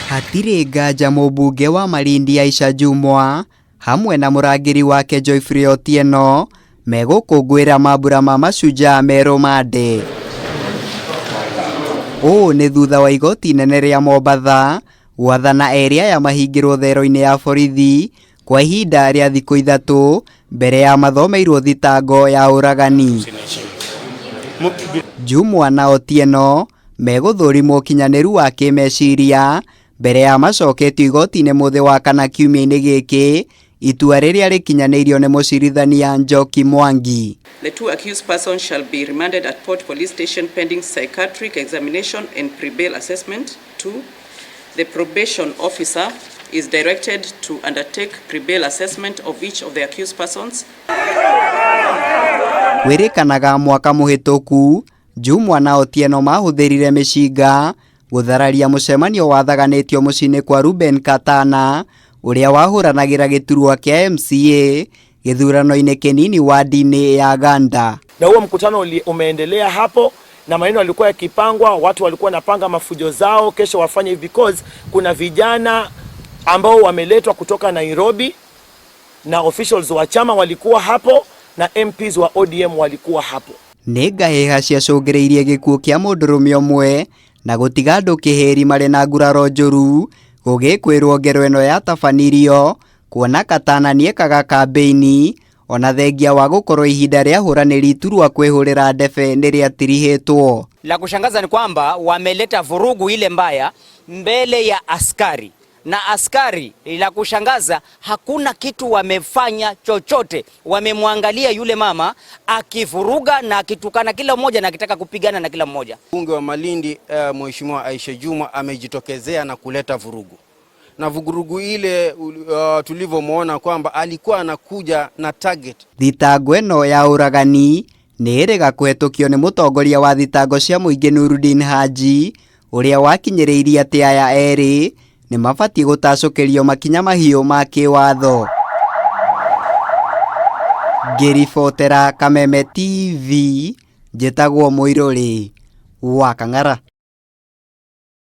Hatirĩ nganja mũmbunge wa Malindi Aisha Jumwa hamwe na mũrangĩri wake Geoffrey Otieno megũkũngũĩra mambura ma Mashujaa me rũmande. Ũũ nĩ thutha wa igoti inene rĩa Mombatha gwathana erĩ aya mahingĩrwo thero-inĩ ya borithi kwa ihinda rĩa thikũ 3 mbere ya mathomeirwo thitango ya ũragani. Jumwa na Otieno megũthũrimwo ũkinyanĩru wa kĩmeciria mbere ya macoketio igoti-inĩ mũthĩ wa kana kiumia-inĩ gĩkĩ, itua rĩrĩa rĩkinyanĩirio nĩ mũcirithania Njoki Mwangi. The two accused persons shall be remanded at Port Police Station pending psychiatric examination and pre-bail assessment. 2. The probation officer is directed to undertake pre-bail assessment of each of the accused persons. Kwĩrĩkanaga mwaka mũhĩtũku Jumwa na Otieno mahũthĩrire mĩcinga gũthararia mũcemanio wathaganĩtio mũciĩ-inĩ kwa Ruben Katana ũrĩa wahũranagĩra gĩturwa kĩa MCA gĩthurano-inĩ kĩnini wadi-inĩ ya Ganda. Na huo mkutano umeendelea hapo na maneno yalikuwa yakipangwa, watu walikuwa wanapanga mafujo zao kesho wafanye hivi, because kuna vijana ambao wameletwa kutoka Nairobi na officials wa chama walikuwa hapo na MPs wa ODM walikuwa hapo. Nĩ ngahĩha ciacũngĩrĩirie gĩkuũ kĩa mũndũrũme ũmwe na gũtiga andũ kĩhĩri marĩ na nguraro njũru gũgĩkwĩrwo ngero ĩno yatabanirio kuona Katana nĩekaga kambĩini ona thengia wa gũkorwo ihinda rĩa hũranĩri iturwa kwĩhũrĩra ndebe nĩ rĩatirihĩtwo. La kushangaza ni kwamba wameleta vurugu ile mbaya mbele ya askari na askari, la kushangaza hakuna kitu wamefanya chochote. Wamemwangalia yule mama akivuruga na akitukana kila mmoja na akitaka kupigana na kila mmoja. Mbunge wa Malindi Mheshimiwa Aisha Jumwa amejitokezea na kuleta vurugu, na vurugu ile tulivyomwona kwamba alikuwa anakuja na target. Thitango ĩno ya ũragani nĩ ĩrĩga kũhetũkio nĩ mũtongoria wa thitango cia mũingĩ Nurudin Haji ũrĩa wakinyĩrĩirie atĩ aya erĩ nĩ mabatiĩ gũtacũkĩrio makinya mahiũ ma kĩwatho. Ngĩribotera Kameme TV, njĩtagwo Mũirũrĩ wa Kang'ara.